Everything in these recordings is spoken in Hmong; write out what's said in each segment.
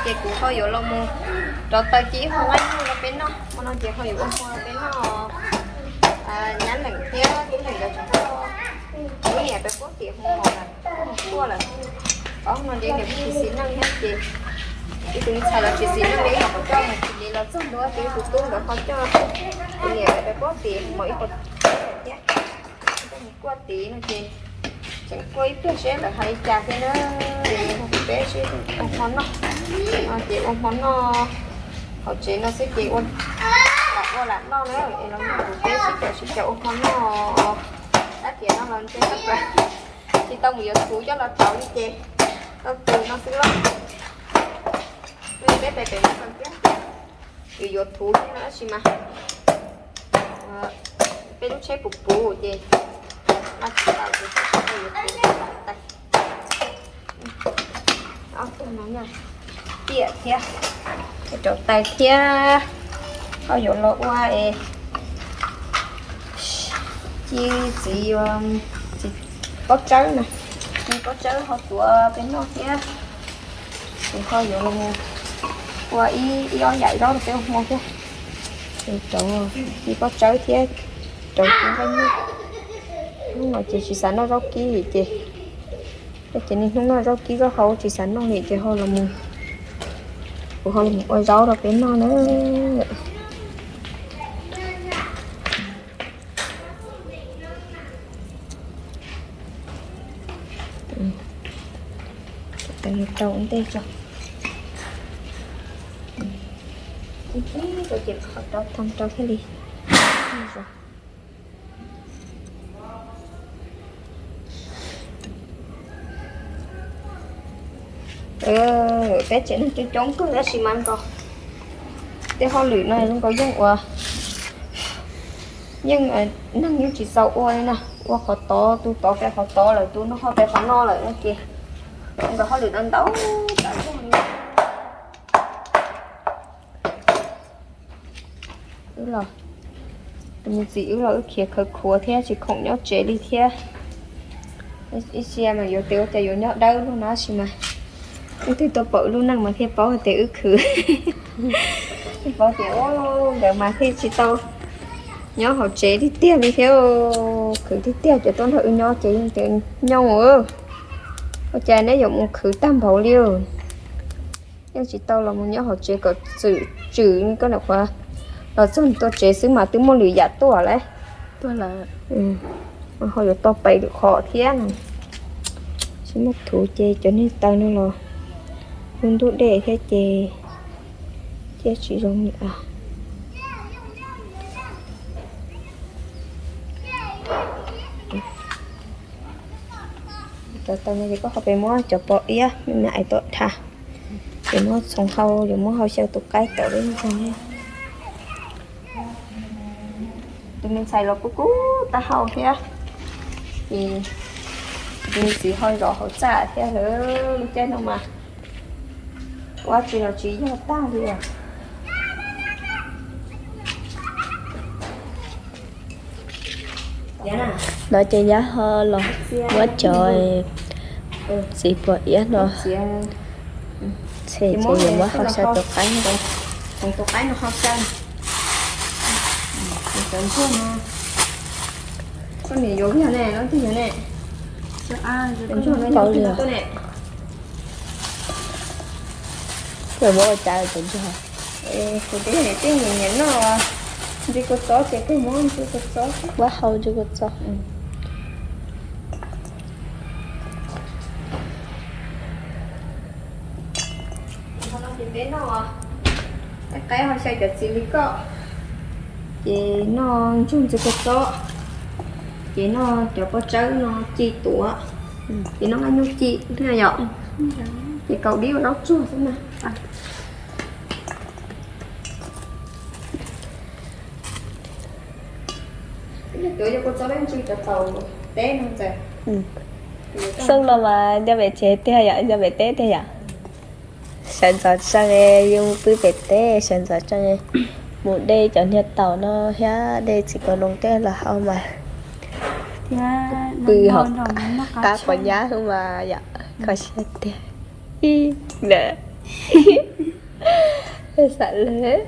Ces kuv ho yuav los mus rauv taws cia ib hmo nqaij nyuj rau peb noj. Hmo no ces ho yuav ua hmo rau peb noj. Nyab Leem thiab Tub Leem nkawd tseem tuaj, kuv niam peb puab tim hu mos lawm, hu tuaj lawm. Ob no ces niam tsis xis neej thiab ces ib tug ntxhais los tsis xis neej li, los coj mus tsis li los txog ntua ces tus tub nkawd ho coj kuv niam peb puab tim hu mos ib qho thiab. Kuaj tid no ces tseem kuaj ib pliag seb lawv hais li cas thiab na. Peb sib ua hmo noj, ces ua hmo noj hauv tsev no xwb ces ua lam ua lam noj na, es los nrog kuv peb sib caum sib caum ua hmo noj. Tab tiam no los ntshe tsis tau mus yuav thuv coj los rauv li ces tau tus no xwb lauj. Peb pem pem no tias yuav yuav thuv thiab no tab sis mas peb lub tsheb puv puv ces maj tsis tau ces tsis tau yuav thuv. Ob tug no tiam thiab, rauv taws thiab, ho yuav los ua es ci txiv, txiv pob tsawb na, ci pob tsawb ho tuav peb noj thiab. Ces ho yuav los ua ib ob yam zaub rau peb ua hmo thiab. Ces rauv ci pob tsawb thiab rauv ci nqaij nyuj. Hnub no ces tsis xav noj zaub kib ces, ces niaj hnub noj zaub kib zaub hau tsis xav noj li ces ho los, kuv ho los ua zaub rau peb noj na. Tau ntej tso, ib rau ces qhov rau thoob rau thiaj li. Peb tsev neeg coob coob kawg tab sis mas nkaus tej hauj lwm no zoo nkaus yeej ua, yeej neeg yeej tsis txaus ua li na. Ua qhov tod, tus tod pem qhov tod lawm, tus no ho pem qhov no lawm no ces zoo nkaus hauj lwm no ntau tas zog li. Wb los, tus me txiv wb los wb khiav khawv khuav thiab tsis khoom nyob tsev li thiab. Ib txhia mas yuav tias ua cas yuav nyob dawb luaj no tab sis mas leej twg tuaj pom wb lub neej mas thiaj paub hais tias wb khwv. Thiaj paub tias nkawd mas thiaj tsis tau nyob hauv tsev tiag tiag li thiab. Khwv tiag tiag ces tuaj nrog wb nyob ces yeej tias nyob, ua cas neb yuav mus khwv tag npaum li. Yeej tsis tau los mus nyob hauv tsev kom txwm tswm li koj niam qhuav los txog tuaj tsev xwb mas twb muaj lwm yam tuaj lawm. Ho yuav tau pais lwm qhov thiab no. Tsis muaj thuv ces cov niag taws no los lub ntub dej thiab ces thiaj tsis zoo li as. Cov taws no ces koj ho pes muab cov pos iab me me ais tuaj dhia, ces muab txhoov hau, yuav muab hau xyaw tus qaib tau li ntag. Tus me ntxhais los kuj kub taub hau thiab, ces tus me txiv ho zov hauv txaj thiab lawm. Lub caij no mas ua tsis los tsis yog tag li os. No ces nyab ho los muab cov txiv pos iab no txhe ces yuav muab hau xyaw tus qaib. Tus qaib no ho xyaw, cov ntsuag no, koj niam yuav yog ne, no twg yog ne? Paub li os. Koj muab ua cas cov ntsuag? Kuv cov niam tij nyiam nyiam noj ntsis kua txob ces kawg muab ntsis kua txob, muab hau ntsis kua txob. Ces peb noj, tej qaib ho xyaw cov txiv li koj, ces noj ntsuag ntsis kua txob, ces noj cov pob tsawb no ci tuav, ces noj nqaij nyuj ci thiab yom, ces kaus dib ua zaub tsuag xwb na. Tuav cov kua txob peb ntsis cov taum teb no ntxawm. Xyoo no mas nyob pem tsev tiag yom, nyob pem teb tiag yom. Sawv ntxov tsees, yus pw pem teb sawv ntxov tsees, mus de cov niag taum no thiab de txiv kaus noos tej los hau mas pw hauv qab puas nyab xwb mas yom, kho siab tiag. Ib lawm. Xav lawm.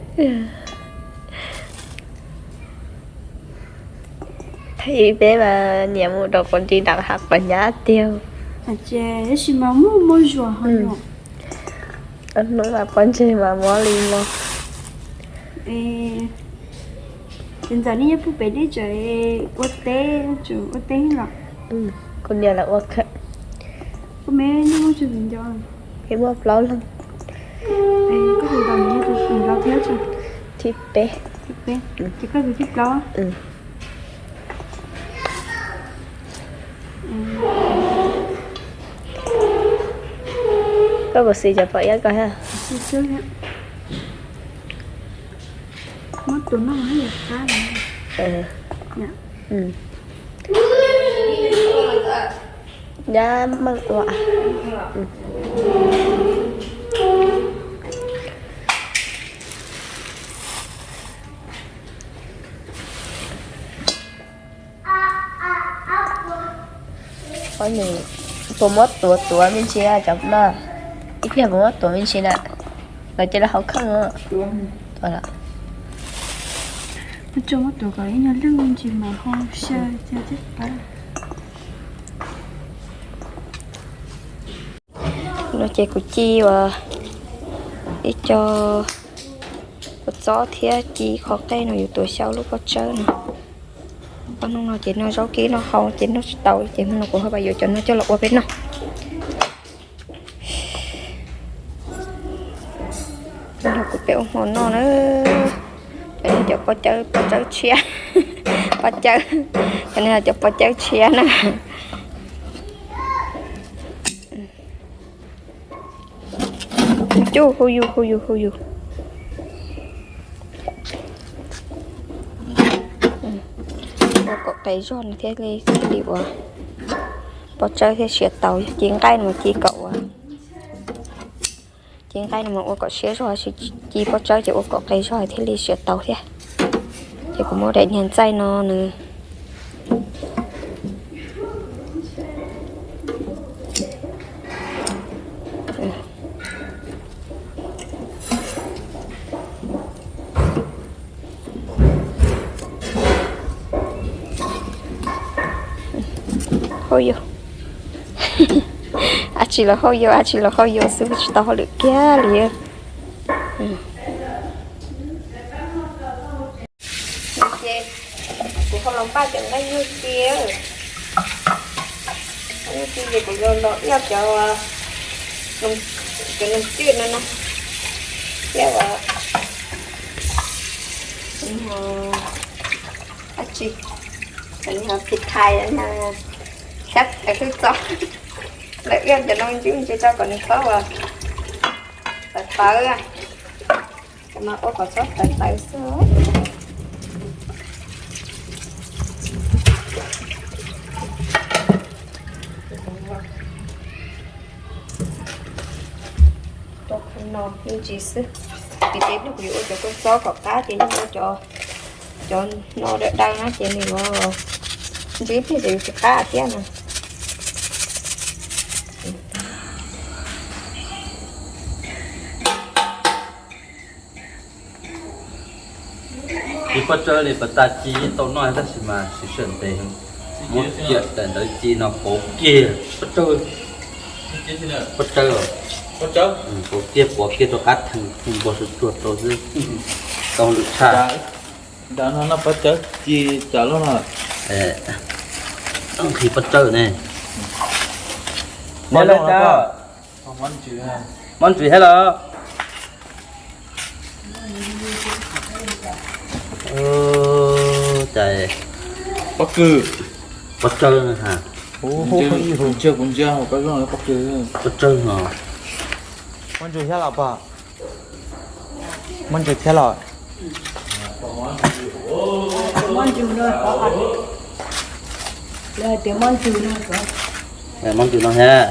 Thaum peb mas nyiam mus rau quav nti dam hav quav nyab tiag. Ces tab sis mas muaj muaj zuas ho yom. Hnub mas pob ntseg mas mob li no. Ces ntxawm nej nyob puag pem deb tseem ua teb, tseem ua teb los? Kuv niam lawv ua kawg. Koj me nej muaj tsawg viv ncaus? Peb muaj plaub leeg. Koj tus ntawd yog tus thib plaub thiab tso? Thib peb. Thib peb. Ces koj tus thib plaub. Koj puas xis cov pom iab ko thiab? Muab tus no yam qab. Dab meej ua. Puas muab tuav tuav me ntsis cov no? Ib pliag puas muab tuav me ntsis na? Lawv cia lawv hauv kheej. Tuav lawm. Tsuas muab tuav kom ib nyuag lwj me ntsis mas ho xyaw xyaw thiab pab. No ces kuv ci uas ib co kua txob thiab ci qhov qej no yuav tuav xyaw lub pob tsawb no. Ob hnub no ces noj zaub kib noj hau ces noj tsis tau ces hmo no kuv ho yuav cov no coj los ua peb noj. Kuv peb ua hmo noj na. Cov no cov pob cawb, pob cawb tshiab. Pob cawb, cov no cov pob cawb tshiab na. Cub, hu yus hu yus hu yus. Ua kom qe zog no thiaj li ua pob tsawb thiaj siav tau. Ci nqaij no mas ci kom ua, ci nqaij no mas ua kom siab zog, ci pob tsawb ces ua kom qe zog thiaj li siav tau thiab. Ces kuv muab daim niag ntxaij no nws Hauj yus, ab tsi los hauj yus, ab tsi los hauj yus xwb, tsis tau hauj lwm kiag li. Ces kuv ho los npaj cov nqaij nyuj ci, nqaij nyuj ci ces kuv yuav los ib cov, cov noog cwj no na, thiab ua ab tsi, cov phim thais, thiab cov hwj txob, lawv ib cov noog cwj ntsis rau kom nws txhob ua tawv tawv. Cov no ua kom txhob tawv tawv xwb. Ua no me ntsis xwb, vim tias hnub kuv yuav ua cov kua txob kom qab ces yeej ua cov, cov no daw daw na ces nws yuav ntsib pliag ces yuav tsis qab thiab no. Ci pob tsawb li pas tas ci tau noj tab sis mas tsis sawv ntev. Muab kiag daim ntawv ci no pauv kiag pob tsawb, pob tsawb, pauv kiag, pauv kiag rau qab theej, theej npua tsuag tsuag rau xwb, tau lwm tshaj. Nqhis pob tsawb ne. Mob ntsws thiab los? Cas pob kws, pob tsawb ha. Pob tsawg no. Mob ntsws thiab los pog? Mob ntsws thiab los? Mob ntsws no, lawv hais tias mob ntsws no. Mob ntsws no thiab.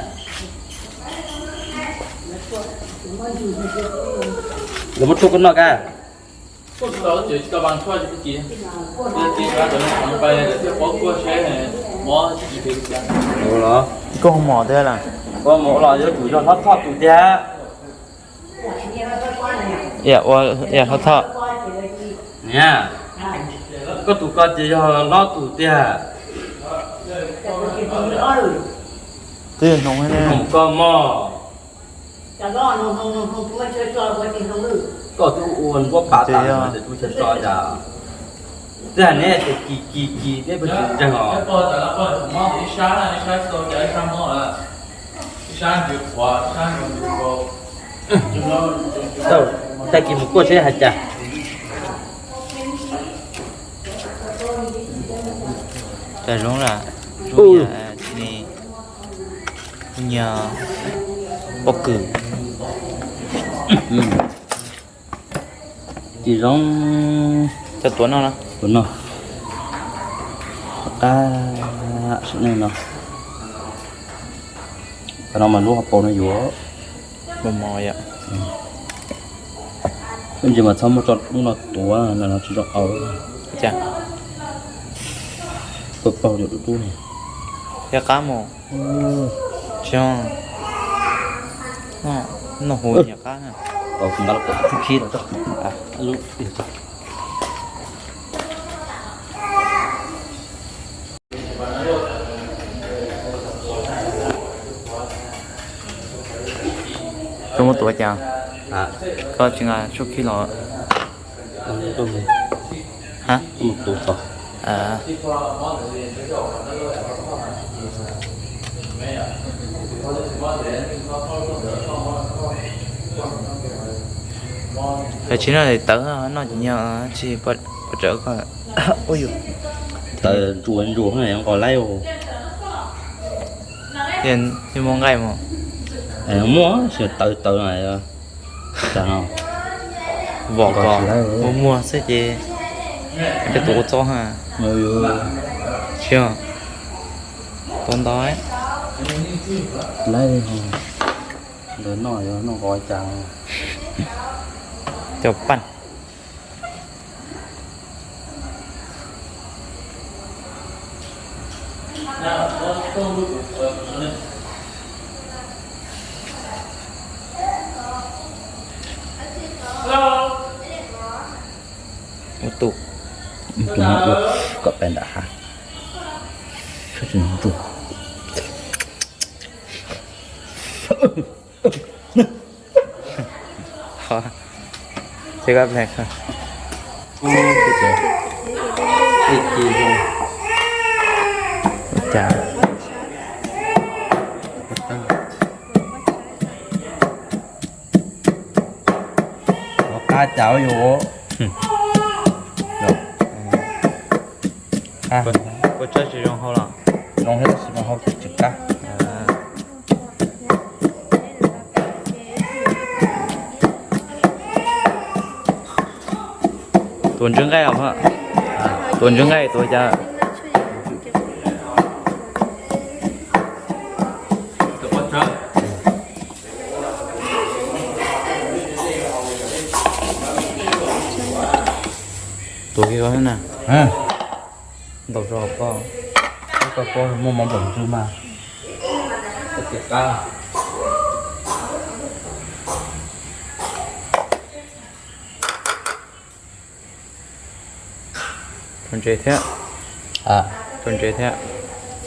Lawv muab tshuaj koj noj ka. Ua los koj hu mos thiab na. Koj hu mos los yuav tsum yog hlob Thoj tus thiab. Ua, ua, Hlob Thoj. Niam, koj tus ko ces yog Hlob tus tiag. Twb yog Hlob ne. Hlob koj mog. Koj twb ua npuab pas tas, tus tsis so cas. Twb hais neb tias kis kis kis neb puas tseem ntseeg os. Tag kis mus kuaj seb hais cas. Cas zoo lawm, zoo li nyias pob kws. Ces zoo, coj tuav noj na, tuav noj. Qab sim neej no, qhov no mas lub hauv paus no yuav mos mos yom. Ntsis mas txhob muab tso lub no tuav no, no tsis zoo au. Cas tuav paug yuav dub dub ne. Thiab qab mus. Tsis, noj hu nyiam qab na. Koj muab tuav cas? Koj tsis nqa sub khib los? Ha? Hais tsis noj tawv noj ces nyog tsis pom tsawv koj. Tawv ntsuas ntsuas nqos laib. Muaj nqaij mas. Muaj, tawv tawv na. Vom kom muag muag xwb ces cov tus ua txob ha. Tsis, tua ntau. Laib li ho, ntawd noj noj nqos cas. Cov paj. Ua tus, tus no ua kom pem nram hav. Ces koj ple, ua cas? Qab cas yuav, kua txob tsis zoo hau los? Zoo thiab tab sis mas hau tsis qab. Tuav ntswg nqaij os. Tuav ntswg nqaij tuav cas? Tuav kiag koj na. Ntaus rau koj. Koj muaj mov nplaum ntswg mas. Koj tias qab. Rau ntses thiab. Rau ntses thiab.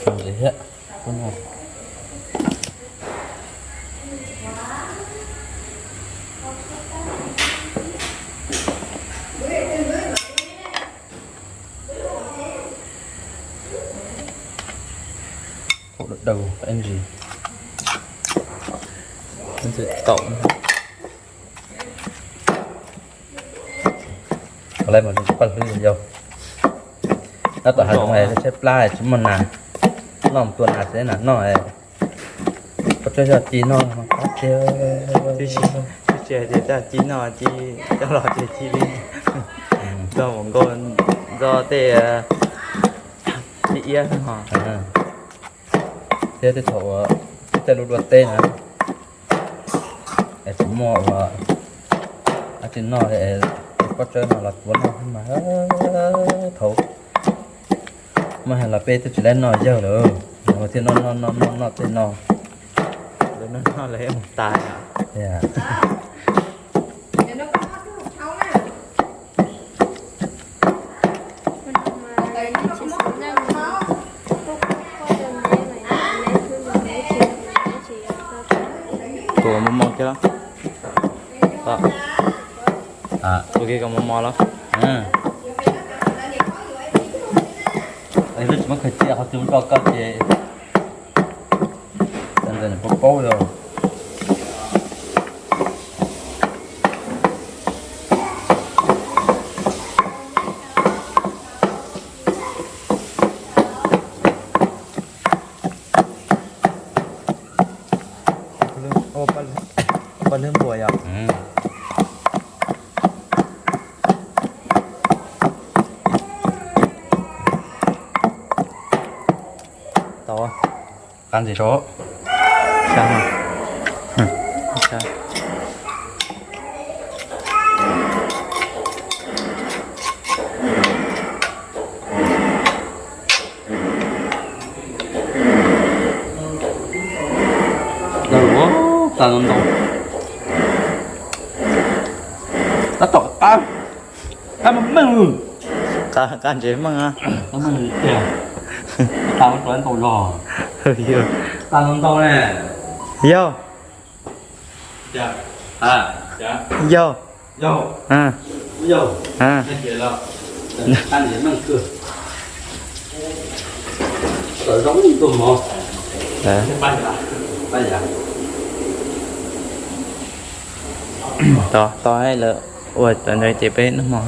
Rau ntses thiab. Thaum daws daws ib ntsis, ib ntsis taum. Thaum lawv mas paj hlwb yau. Tab tom hav zoov es tshaib plab tsis muaj nas, noj mus tua nas xwb nas noj. Koj tsuas yog ci noj mas qab tiag. Tsis hais tias ci noj ci coj los tias ci li. Nrog mus nkauj nrog tej, tej iab ho. Thiab tej thaum ua tej lub dua teb na, es tsis muaj ua dab tsi noj li, pob tsawb no los tuav noj mas thaum muaj hais los peb twb tsis laib noj yawg lawm, thiaj noj noj noj noj tej no. Lawv noj noj lawv mus tas. Ua ke koj mos mos los. Lub tsis muab khaws cia qhov twg rau koj ces paub paub yog. Paj lwb npua yog. Tau, qab ntxiv saud. Tau, tau ntau. Tab tom qab, qab meej meej. Qab ntses meej. Qab meej tiag. Tau ntau zog. Tau ntau ne. Yog. Yog. Yog. Tau, tau lawm, ua tau ntawd ces peb noj hmo.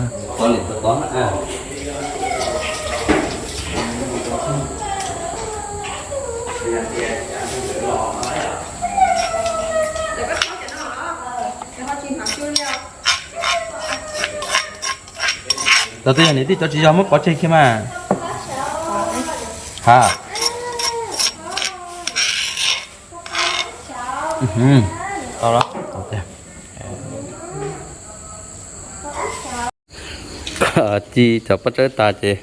Tau, twb yog niam tij cov tsis yog muab pov tseg kiag mas. Ha. Tau lawm. Ci cov pob tsawb tas ces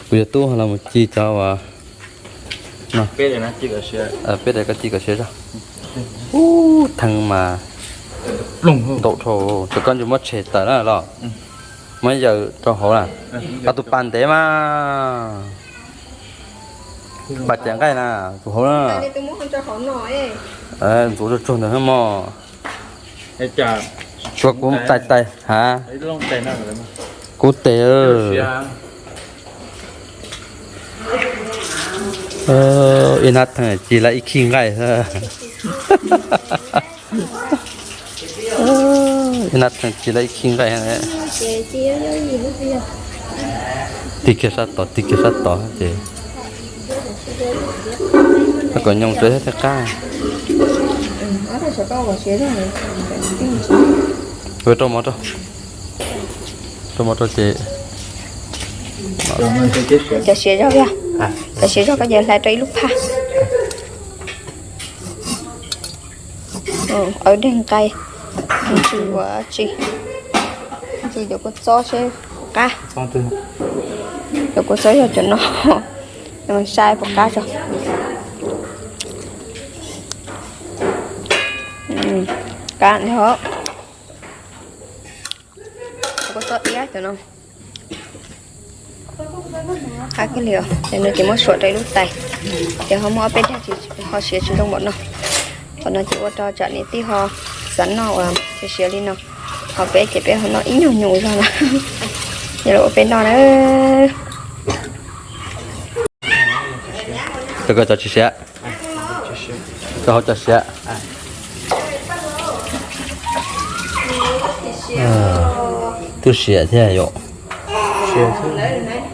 kuv yog tub los mus ci cov uas peb daim koj ci kom siav zog. Ub, theej mas ntau dhau, cov koj ntshe muab tshem tawm na los muab yaws rau hauv na. Koj tus pas ntev mas, pas cev nqaij na, tus hauv na. Ntxuav tsuag tsuag ntawd mog. Tsuas kuv tais tais ha. Kuv tes. Ib hnab theej ci lawv ib khib nqaij. Ib hnab theej ci lawv ib khib nqaij. Tig kiag sab tod, tig kiag sab tod ces kom nyoos tsuav thiaj qab. Rau mov rau, rau mov rau ces. Cov siav zog, cov siav zog koj ces hlais rau ib lub phaj. Aw, dej nqaij, tsis ua tsi, tsis cov kua txob seb puas qab. Cov kua txob yog cov no, saib puas qab tso. Qab li hos. Kua txob iab cov no. Qab kawg li os. Ces no ces muab suam rau ib lub tais, ces ho muaj ob peb dag ho siav tsis zoo npaum no. Qhov no ces ua rau tsam niam tij ho xav noj uas siav siav li no, ho peb ces peb ho noj ib nyuag nyuj zog na. Yog los ua peb noj na. Rau koj cov tsis siav, rau hauv cov siav. Twb siav thiab yom.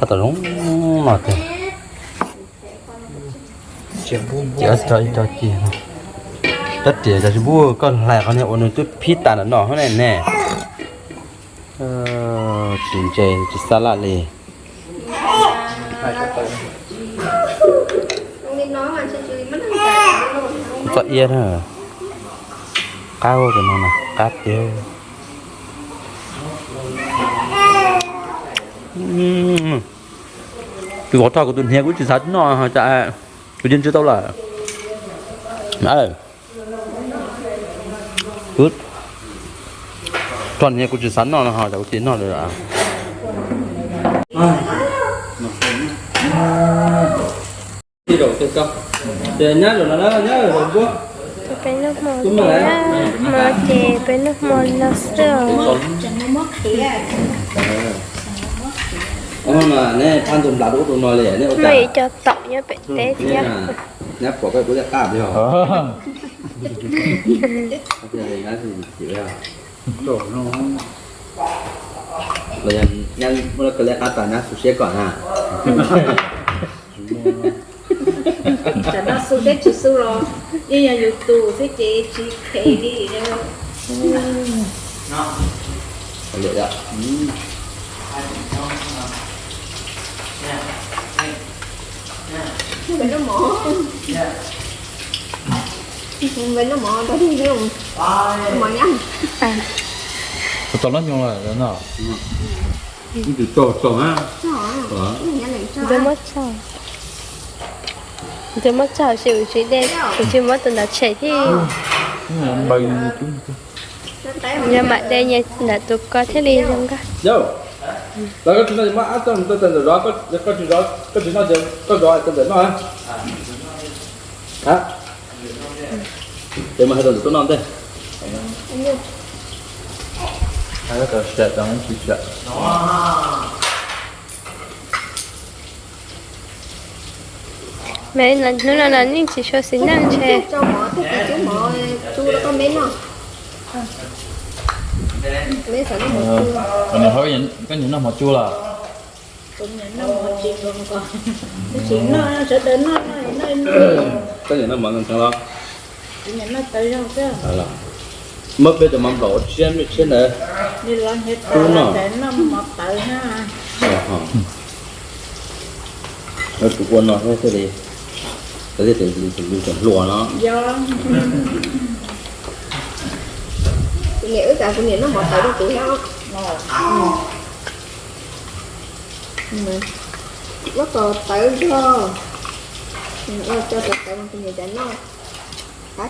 Tab tom zoo no tiag. Ces ib co ci, rab riam cov tsis pub koj hlais qhov niag uas nws twb phib tas ntawm no ne ne. Tsis ntse tsis xab laj li. Txoj iab na, qab ua tus no na, qab tiag. Tus vauv rau kuv tus hniav kuv tsis xav noj, kuv cia li tsis tau lawm. Kuv rau hniav kuv tsis xav noj no ho cas kuv cia li noj lawm. Ces nyab zaum no na, nyab zaum npuab. Peb noj hmo tiag, hmo ces peb noj hmo no xwb os. Muaj ib co tom nyob pem teb thiab. Muaj lawv kawg li qab tas nyab xu siab kom na. Tam no xu thiab tsis xu los yeej yog yus tus xwb ces tsis phem li. Tus tau nab nyo lawm no. Ntxuav muab tso, ntxuav muab tso, kuv tsis muab tus ntawd tshem thiab. Yog mam de nyias ntawm tus ko thiaj li zoo nkauj. Koj zov ntawm no. Ces mas hais rau ntawm tuaj noj ntej. Hnub no no nej tsis tshua xis neej ntshe. Koj nyiam noj hmo tsu los? Koj nyiam noj mov ntxhee los? Muab peb cov mov nplaum ua tshiab, tshiab ntawd. Tub noj. Kuv ua no thiaj li, kuv thiaj tias yus tseem hluas no. Kuv niam wb tas kuv niam noj mov tawv rau kuv thiab. Muab tos tawv nrog, ua tso tawv tawv mas kuv niam cas noj qab kawg.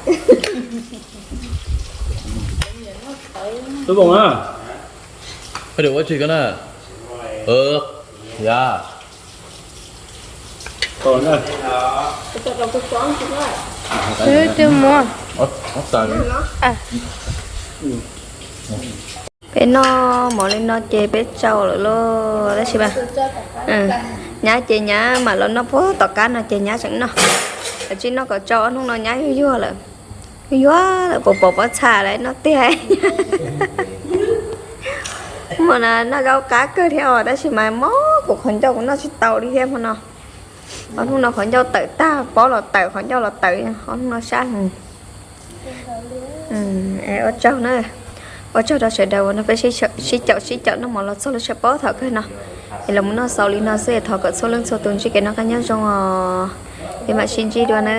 Tub Voos na, koj ua tsi koj na? Ya. Twb muab. Peb noj mov li no ces peb tsau lawm lauj, tab sis mas nyab ces nyab mam los noj puag tom qab no ces nyab tseem noj. Kav tsij noj kom tsau, ob hnub no nyab yuag yuag lawm. Yuag yuag lawm, pom pom pob txha lawm noj tiag. Hmo no noj zaub qab kawg thiab os, tab sis mas mob kuv qhov ncauj, kuv noj tsis tau li thiab hmo no. Ob hnub no qhov ncauj tawm tag, pob los tawm, qhov ncauj los tawm, ob hnub no sab heev. Ua tsaug na, ua tsaug rau sawv daws uas nrog peb sib caum sib caum noj mov los txog lub sij hawm thaum kawg no. Es los mus noj xaus li no xwb, thov kom txhua leej txhua tus ntsib kev noj qab nyob zoo os. Peb mam sib ntsib dua na.